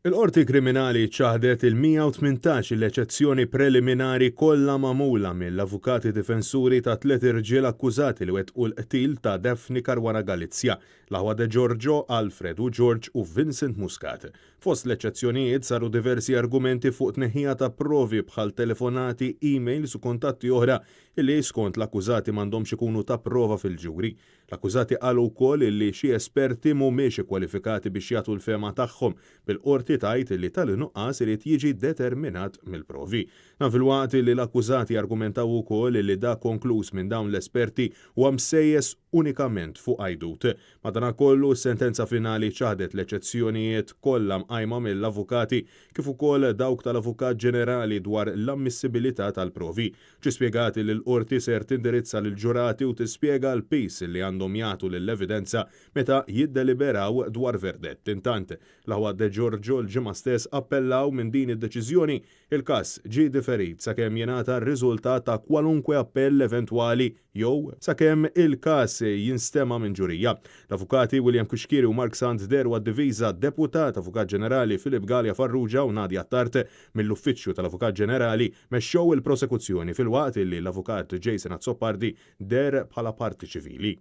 Il-Qorti Kriminali ċaħdet il-118 il-eċezzjoni preliminari kollha magħmula mill-avukati difensuri ta' tliet irġiel akkużati li wettqu l-qtil ta' Daphne Caruana Galizia, l-aħwa De Giorgio, Alfred u George u Vincent Muscat. Fost l-eċċezzjonijiet saru diversi argumenti fuq tneħħija ta' provi bħal telefonati, emails u kuntatti oħra li skont l-akkużati m'għandhomx ikunu ta' prova fil-ġuri. L-akkużati qalu wkoll illi xi esperti mhumiex ikkwalifikati biex jagħtu l-fehma tagħhom, bil-Qorti tgħid illi tali nuqqas irid jiġi determinat mill-provi. Dan filwaqt illi l-akkużati argumentaw ukoll illi dak konkluż minn dawn l-esperti huwa msejjes unikament fuq għajdut. Madanakollu, s-sentenza finali ċaħdet l-eċċezzjonijiet kollha mqajma mill-avukati kif ukoll dawk tal-Avukat Ġenerali dwar l-ammissibilità tal-provi. Ġie spjegat li l-Qorti ser tindirizza lill-ġurati u tispjega l-piż li għandhom jagħtu lill-evidenza meta jiddeliberaw dwar verdett. Intant, l-aħwa De Giorgio l-Ġimgħa stess appellaw minn din id-deċiżjoni. Il-każ ġie diferit sakemm jingħata r-riżultat ta' kwalunkwe appell eventwali jew sakemm il-każ jinstema' minn ġurija. L-Avukati William Cuschieri u Mark Sant dehru għad-diviża, Deputat Avukat Ġenerali Philip Galea Farrugia u Nadia Attard mill-Uffiċċju tal-Avukat Ġenerali mexxew il-prosekuzzjoni filwaqt li l-Avukat Jason Azzopardi deher bħala parti ċivili.